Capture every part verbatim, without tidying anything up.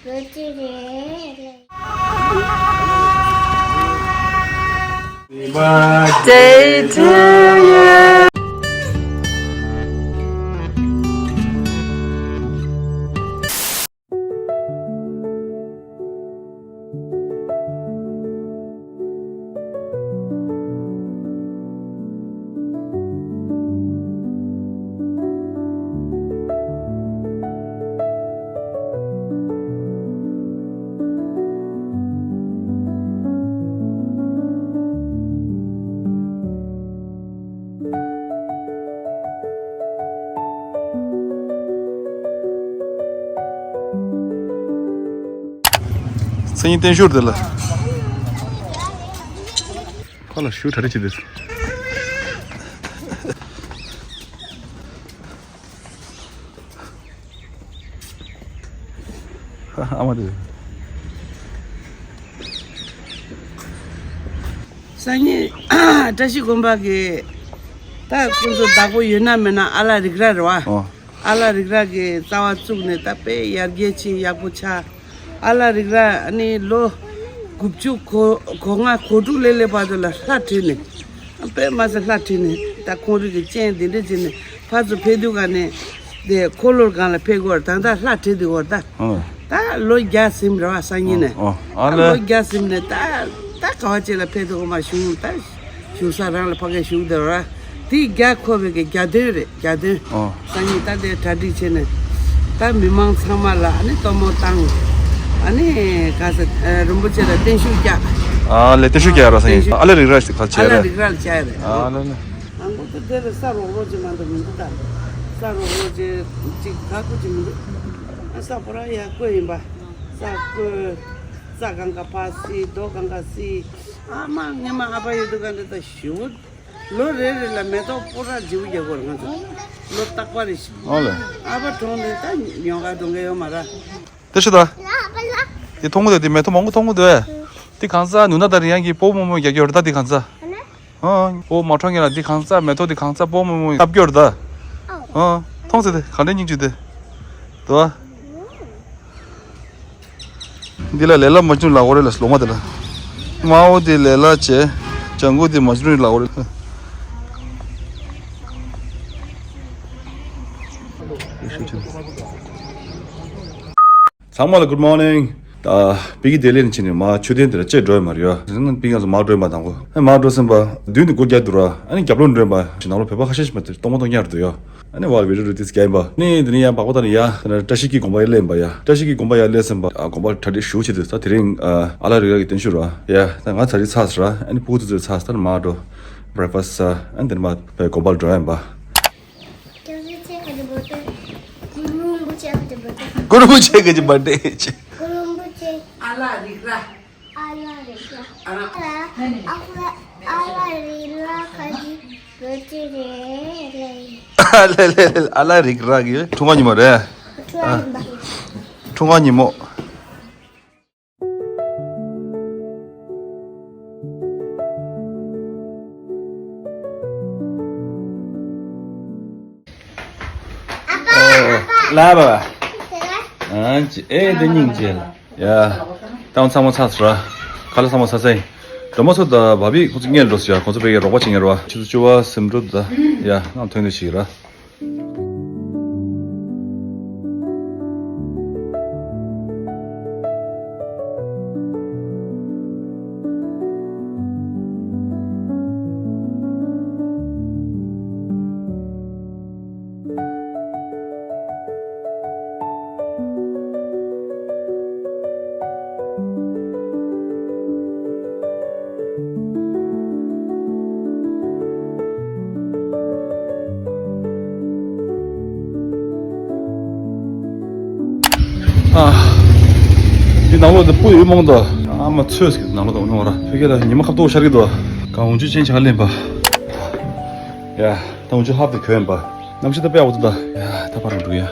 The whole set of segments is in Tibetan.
བོད་ཀྱི་རེད། Birthday to you. མཚན་ཉིད་བརྟན་བཞུགས་དེ་ལ། ཁ་ལ་ཞུ་གྲ་སྒྲིག་བྱེད་དེ། ཨ་མ་དེ། སང་ཉིན་བཀྲ་ཤིས་དགོན་པ་གི་ད་ཁོང་ཚོ་བདག་པོ་ཡོད་ན་མེད་ན་ཨ་ལ་རིག་ར་རེད་བ། ཨོ། ཨ་ལ་རིག་ར་གི་རྩ་བ་བཙུགས་ནས་ད་དཔེ་ཡར་རྒྱས་ཆེ་ཡག་པོ་ཆགས། ཨ་ལ་རིག་ར་ཨ་ནི་ལོ་དགུ་བཅུ་གོ་གོ་ལྔ་གོ་དྲུག་ལེ་ལེ་བར་དུ་ལ་ལྷ་ཁྲིད་ནས་དཔེ་མ་ཟད་ལྷ་ཁྲིད་ནས་ད་ཁོང་རིག་གི་སྤྱན་འདི་འདྲ་བྱས་ནས་ཕར་ཚུར་ཕེབས་དུས་ག་ནས་དེ་འཁོར་ལོར་སྒང་ལ་ཕེབས་དགོས་ད་ད་ལྷ་ཁྲིད་དུས་གོ་ད་ཨོ། ད་ལོ་བརྒྱ་ཟིན་རེད་བ་སང་ཉིན་ནས་ཨོ། ཨ་ད་ལོ་ལེ། བརྒྱ་ཟིན་ནས་ད་ད་ག་བ་ཅིག་ལ་ཕེབས་དུས་གོ་མ་བྱུང་ད། བཞུགས་ས་རང་ལ་ཕ་གིར་བཞུགས་བསྡད་ར། དེ་རྒྱ་ཁོ་བའི་གི་རྒྱ་སྟོན་རེད་རྒྱ་སྟོན། ཨོ། སང་ཉིན་ད་དེ་གྲ་སྒྲིག་བྱས་ནས། ད་མི་མང་ཚང་མ་ལ་ཨ་ནི་སྟོན་མོ་བཏང་། ཨ་ནི་ག་ས་ཨ་རིན་པོ་ཆེ་ལ་བརྟན་བཞུགས་བསྐྱལ། ཨ་ལེ་བརྟན་བཞུགས་བསྐྱལ་ར་སང་ཉིན་བརྟན་བཞུགས་ཨ་ལེ་རིག་ར་ཞིག་ག་ཨ་ལེ་བྱས་ར། རིག་ར་ལ་བྱས་རེད། ཨ་ལེ་ལེ། ཨ་མགོ་ཏུ་དེ་ལ་ས་རོག་རོག་ཅིག་མ་གཏོགས་མི་འདུག་ད། ས་རོག་རོག་ཅིག་ཅིག་ག་ཁུ་ཅིག་མི་འདུག་ཨ་ས་ཕོ་ར་ཡ་བཀོད་ཡིན་པ། ས་བཀོད། ས་གང་ག་ཕ་སི་རྡོ་གང་ག་སི། ཨ་མ་ངས་མ་ཨ་ཕ་ཡོད་དུས་ག་འདི་ད་ཞུ། ལོ་རེ་རེ་ལ་མེ་ཏོག་སྤོ་ར་བརྗེ་པོ་རྒྱག་དགོས་རེད་ང་ཚོ། ལོ་རྟག་པ་རེ་ཞིག་ཨོ་ལེ། ཨ་ཕ་གྲོངས་ནས་ད་ཉོ་ག་འགྲོ་མཁན་ཡོད་མ་རེད། དེ་ཤི་ད། དེ་མཐོང་གི་འདུག་དེ་མེ་ཏོག་མང་པོ་མཐོང་གི་འདུག་དེ་གང་ཟག་ནུ་ན་དང་རི་ཡང་གི་སྤོ་མོ་མོ་རྒྱག་གི་ཡོད་རེད་ད་དེ་གང་ཟག་ཨོ་མ་གྲོངས་ངེས་ལ་དེ་གང་ཟག་མེ་ཏོག་དེ་གང་ཟག་སྤོ་མོ་མོ་བཏབ་གི་ཡོད་རེད་ད། ཨོ། མཐོང་ཚེ་དེ་གང་འདྲའི་སྙིང་རྗེ་དེ། དུ་བ། འདི་ལ་ལེ་ལ་མ་ཇུ་ནུ་ལབ་ཀྱི་རེད་ལ་ལོ་མ་དེ་ལ། དམར་པོ་དེ་ལེ་ལ་བྱས། ལྗང་གུ་དེ་མ་ཇུ་ནུ་ལབ་ཀྱི་རེད། ཚང་མ་ལ་good morning། ད་པི་ཀི་ལྡི་ལི་ནས་ཕྱིན་ནས་མར་མཆོད་རྟེན་དེ་ལ་བཅར་འགྲོ་ཡ་མ་རེད་ཡ། པི་ཀི་ང་ཚོ་མར་འགྲོ་ཡ་མ་དང་པོ། ཨ་མར་འགྲོ་ཟིན་པ་མདུན་དུ་སྒོ་རྒྱག་འདུག་ར། ཨ་ནི་རྒྱབ་ལོགས་འགྲོ་ཡ་མ་ཞིག་ནང་ལོགས་བོད་པ་ཁ་ཤས་ཤིག་མ་དེ་གཏོང་མ་གཏོང་ཉར་འདུག་ཡ། ཨ་ནི་བར་བི་ཌིའོ་རུ་ཏིས་རྒྱག་ཡིན་པ། ནི་འདི་ནི་ཡང་བག་པ་ད་ནི་ཡ། བཀྲ་ཤིས་ཀྱི་དགོན་པ་ཡར་སླེབས་ཡིན་པ་ཡ། བཀྲ་ཤིས་ཀྱི་དགོན་པ་ཡར་སླེབས་ཟིན་པ། ཨ་དགོན་པ་གྲ་སྒྲིག་ཞུ་བྱེད་དུས་ད་དེ་རིང་ཨ་ཨ་ལ་རི་ར་གི་བརྟན་བཞུགས་ར་ཡ། ད་ང་ཚ་རི་ཚ་ཟེར་ར། ཨ་ནི་ཕྲུ་གུ་ཚོ་ཚ་ཟེར་ད་ནི་མར་འགྲོ། བྷི་རེག་ཕ་སི་ཟ། ཨ་ནི་དེ་ནི་མར་བའི་དགོན་པར་འགྲོ་ཡིན་པ། རིན་པོ་ཆེ་གི་བར་ཌེ། གུ་རུ་རིན་པོ་ཆེ་གི་བར་ཌེ། གུ་རུ་རིན་པོ་ཆེ་གི་བར་ཌེ། གུ་རུ་རིན་པོ་ཆེ། ཨ་ལ་རིག་ར། ཨ་ལ་རི་ཀ། ཨ་ལ། ཨ་ལ་ཨ་ལ་རི་ལ་ཁ་ཅི་བོད་ཅི་རེད་ལེ། ཨ་ལ་ལེ་ལེ་ཨ་ལ་རི་ཀ་ར་གི་ཁྲུང་ང་ཉི་མོ་རེད། ཁྲུང་ང་ཉི་མོ། ཁྲུང་ང་ཉི་མོ། ཨ་ཕ། ཨ་ཕ། ལ་བ། ཨ་ཅི་ཨེ་དེ་སྙིང་རྗེ་ལ། ཡ། ཏང་ཚང་མ་ཚ་སོང་ར། ཁ་ལག་ཚང་མ་ཚ་ཚ་ཡིན། སྒྲོལ་མ་ཚོ་དང་བ་བི་ཁོ་ཚོ་སྔོན་འགྲོ་སོང་ཡ། ཁོ་ཚོ་ཕ་གིར་རོགས་པ་བྱེད་མཁན་རེད་བ། ཆུ་ཚོད་བཅུ་པ་ཟིན་འགྲོ་འདུག་ད། ཡ་ནང་ཐོན་དུས་ཤིག་ར། ཨ། འདི་ནང་ལོགས་འདི་སྤུ་ཡོད་མང་དོ། ཨ་མ་ཚོས་ནང་ལོགས་འདི་འོང་ར། ཕ་གི་ལ་ཉི་མ་ཁ་ཐོག་ཤར་གི་འདུག་གང་འོང་ཆུ་ཅན་ཆག་ལེན་པ། ཡ། ད་འོང་ཆུ་ཧབ་དེ་གོན་པ། གནམ་གཤིས་ད་དཔེ་ཡག་པོ་འདུག་ད། ཡ་ད་པར་འགྲོ་ཡ།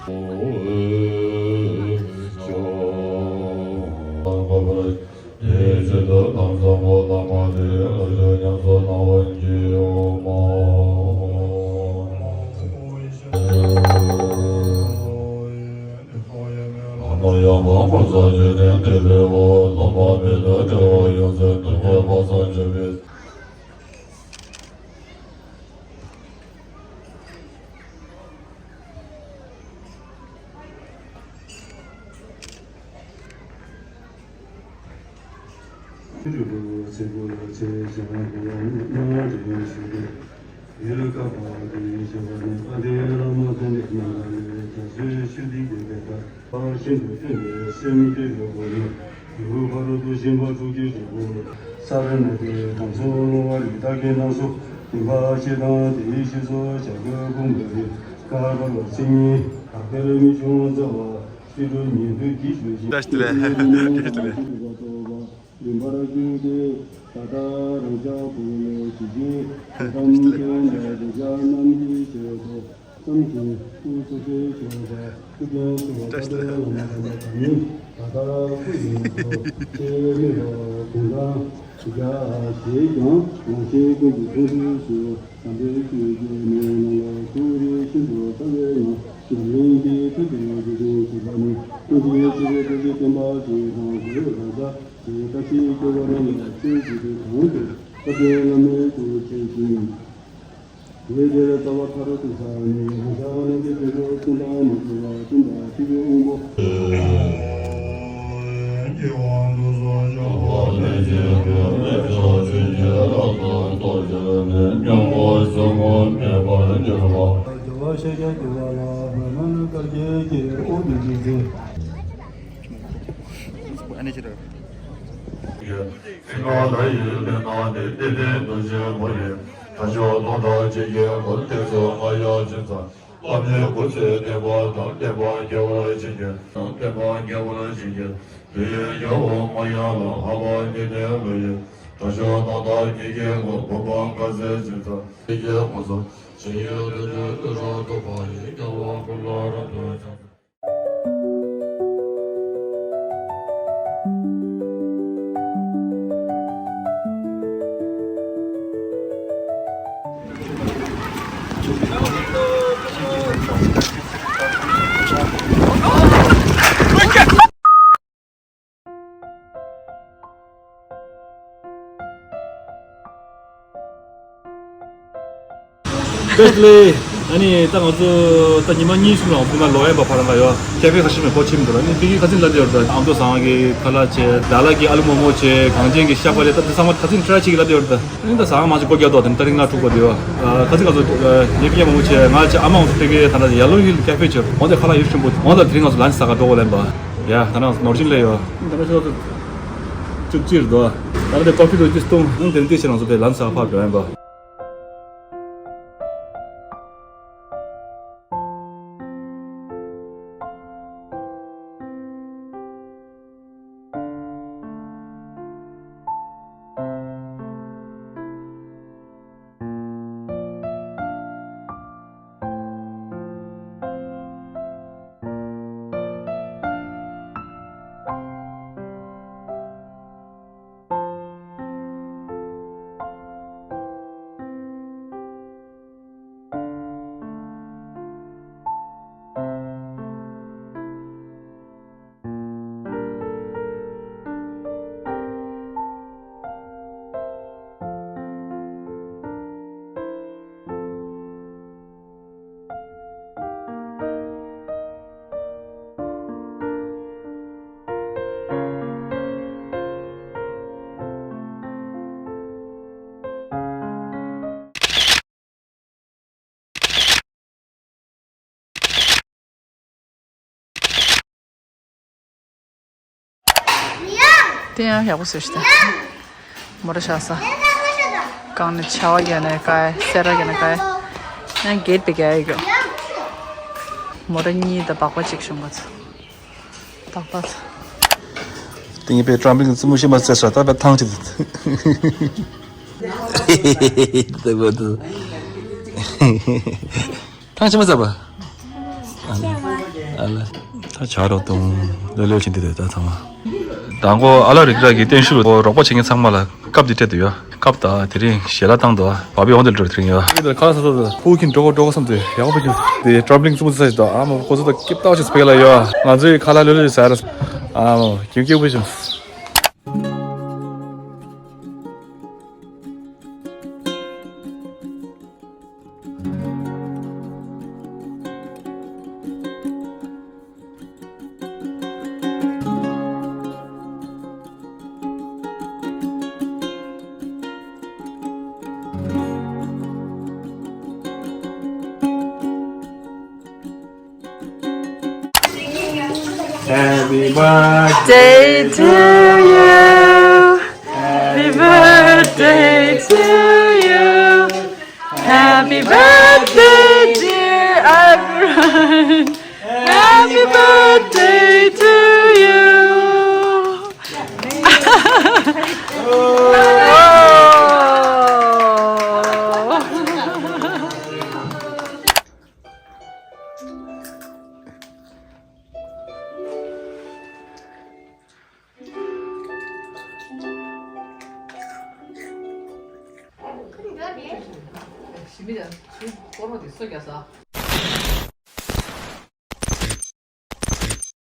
དེའི་ཆེད་དུ་ལམ་བཟང་པོ་བླ་མ་དེ་ལ་ཉམས་སུ་བླང་བར་བགྱིའོ། ཨ་ནི་ཡང་བ་འཁོར་ས་ཆེ་ནས་དེ་ལས་འོ་བླ་མ་མེད་ལ་དེ་བ་ཡོངས་སུ་དུ་བ་བ་སངས་བྱེད་པའི། ཤིན་ཏུ་བསྟན་པའི་སེམས་ཀྱི་རྒྱལ་པོ་ནི། ཡུལ་ཕ་རོལ་ཏུ་ཕྱིན་པ་དྲུག་གི་རྒྱལ་པོ་ནི། ས་ར་ནི་དེ་དམ་སྲུང་ལོང་བ་རི་དྭགས་ཀྱི་ནགས་སུ་འདུན་པ་ཆེ་དང་དེའི་ཕྱིས་སུ་བྱ་རྒོད་ཕུང་པོའི་ཀ་བར་བ་ཚིག་གཉིས་དག་དེར་མི་ཆུང་མཛའ་བ་སྲིད་གྲོགས་ཉན་ཐོས་ཀྱི་ཞུ་ཞིང་བཀྲ་ཤིས་བདེ་ལེགས། བཀྲ་ཤིས་བདེ་ལེགས། འདུན་པར་གྱུར་ཏེ། ད་ལྟ་རང་ཅག་ཀུན་ལས་ཇི་བཞིན་ཐུགས་དམ་མཁྱེན་པའི་གདུལ་བྱ་རྣམས་ཀྱི་ཆེད་དུ། བསམ་ཀུན་སྐུ་ཚོགས་ཀྱི་མཆོད་པ་ཐུགས་ཀྱང་གསོལ་བ་བཏབ་པའི་བླ་མ་དམ་པ་དང་ནི། ད་ལྟ་སྐུ་ཡོངས་སུ་ཆེས་མེད་པ་གུང་ཐང་རྒྱ་ཞེས་ཀྱང་ངོ་ཤེས་ཀུན་གྱི་ཕན་ཚུན་སུ། དམ་པའི་ཆོས་ཀྱི་མེ་ནང་ལ་ཐུགས་རེ་ཤིན་ཏུ་དགའ་བའི་ངང་། ཞལ་ལེན་གྱི་མཐུ་སྟོབས་འདི་དང་བཅས་པ་ནི། ཀུན་གྱི་ཆེ་བའི་ཐུགས་ཀྱི་བསྟན་པ་ཞིག་དང་གུ་རུ་ར་ཛ། ཞེས་བཀའ་ཆད་སྐྱོ་བ་རྣམས་ལ་ཆོས་བརྒྱུད་པའི་གང་དུ་བཀའ་བསྟན་བླ་མའི་སྐུ་ཆེ་ཞིང་། དེ་དེར་རྩ་བ་མཐར་ཐུག་ས་ནི་ཧང་སང་རྣམས་ཀྱི་དོན་དུ་གསུང་དང་མ་གསུང་བ་བསྟན་པ་ཐུགས་ཀྱི་དབང་པོ། ཨ་ནི་ཕྱིར། སེམས་ལ་ཡི་ལས་ན་ནི་ཏེ་ཏེ་འདུ་བྱེད་མོ་ཡི། ད་ཞོག་སྟོང་ཕྲག་གཅིག་གི་མགོན་དེ་ཚོ་ང་ཡ་ཅི་ཚ། བླ་མའི་སྐུ་ཚེ་བརྟན་པ་དང་བསྟན་པ་རྒྱས་པར་བྱེད་ཀྱི། དང་བསྟན་པ་རྒྱས་པར་བྱེད་ཀྱི། དུས་ཡུན་རྒྱལ་བ་མ་ཡ་ལ་ཧ་པ་ཉི་ལྡན་ལོ་ཡི། ད་ཞོག་སྟོང་ཕྲག་གཅིག་གི་མགོན་བུམ་པ་དཀར་གསལ་ཅི་ཚ། ཡི་གེ་མ་ཚོ་ཞེས་ཡོད་དུ་ཅོ་ཀུན་རང་ཐོབ་པ་ཡི་རྒྱལ་བ་ཀུན་ལ་རབ་ཏུ་བྱུང་། བཀྲ་ཤིས་བདེ་ལེགས། ཨ་ནི་ད་ང་ཚོ་ད་ཉི་མ་གཉིས་གསུམ་ལ་ཕུལ་མ་ལོ་ཡན་པ་ཕ་རང་ག་ཡོད་ཁེ་ཕེ་ཁ་ཤི་མེ་པོ་ཆིམ་འདུག་ཨ་ནི་དེ་གི་ཁ་ཚིན་ལ་དེ་ཡོད་ད་ཨ་མདོ་ཟངས་གི་ཁ་ལག་བྱས་ད་ལ་གི་ཨ་ལུ་མོ་མོ་བྱས་གངས་ཅན་གི་ཤ་པ་ལས་ད་དེ་ཚང་མ་ཁ་ཚིན་ཁྲ་ཆིག་ལ་དེ་ཡོད་ད། ཨ་ནི་ད་ཟངས་མ་ཅིག་སྒོ་རྒྱག་དོ་དེ་ད་རིང་ང་ཕྲུག་པ་དེ་ཡོད་ཁ་ཚིན་ང་ཚོ་ཉེ་ཕི་ཉེ་མོ་མོ་བྱས་ང་བྱས་ཨ་མ་ང་ཚོ་དེ་གི་ད་ད་ཡ་ལོ་ཧིལ་ཁེ་ཕེ་བྱས་འོང་དེ་ཁ་ལག་ཡུལ་ཆེན་པོ་འོང་ད་དེ་རིང་ང་ཚོ་ལན་ས་ག་འགྲོ་གོ་ལན་པ། ཡ་ད་ནང་ནོར་ཅིན་ལེ་ཡོད། ད་ནང་ཤོག་ཚོ་བཅུ་གཅིག་རེད་དོ། ད་ནང་དེ་ཀོ་ཕི་ལོ་ཅི་སྟོང་ཨང་དེ་འདི་ཕྱིར་ང་ཚོ་དེ་ལམ་སང་ཕར་འགྲོ་ཡིན་པ། དེ་ཡང་ཡག་པོ་བཟོས་ཤག་ད། མོ་ར་ཤ་ས། གང་ནས་ཆ་བ་རྒྱ་ནས་ཀའི་སེ་ར་རྒྱ་ནས་ཀའི། ཡང་གེད་པའི་རྒྱ་ཡི་གོ། མོ་ར་གཉིས་དང་སྦག་པ་གཅིག་བྱུང་བ་ཚོ། སྦག་པ་ཚོ། དེ་ངས་པའི་ཀྲམ་པིང་གི་རྩེད་མོ་ཤེས་མ་ཚད་ས་ད་པའི་ཐང་ཆད་དེ། དེ་བོ་དུ། ཐང་ཆད་མ་ཚད་པ། ཨ་ལ། ད་བྱ་རོག་དུང་ལོས་ལོས་ཕྱིན་དེ་དེ་ད་ཚང་མ། དང་པོ་ཨ་ལ་རིག་ར་གི་བརྟན་བཞུགས་ལ་རོགས་པ་བྱེད་མཁན་ཚང་མ་ལ་ཀབ་དེ་སྤྲད་དུ་ཡོད། ཀབ་ད་དེ་རིང་ཞལ་ལག་བཏང་འདུག་བ་བི་འོང་དེ་ལ་འགྲོ་དེ་རིང་ཡོད། ཨེ་ད་ཁ་ས་ས་ས་ཕུ་ཁིན་འགྲོ་གོ་འགྲོ་གོ་བསམ་དེ་ཡག་པོ་ཁྱོད་དེ་ཀྲམ་བླིང་ཙུམ་ཙུ་ས་ཞིག་འདུག་ཨ་མ་ཁོ་ཚོ་ད་སྐྱིབ་ཏག་ཅིག་སྤེལ་ལ་ཡོད། ང་ཚོའི་ཁ་ལག་ལོས་ལོས་ཟ་ར། ཨ་མ་ཁྱོད་སྐྱིད་པོ་བྱུང་། Happy birthday to you. Happy birthday to you. Happy birthday, dear Abraham. Happy birthday to you.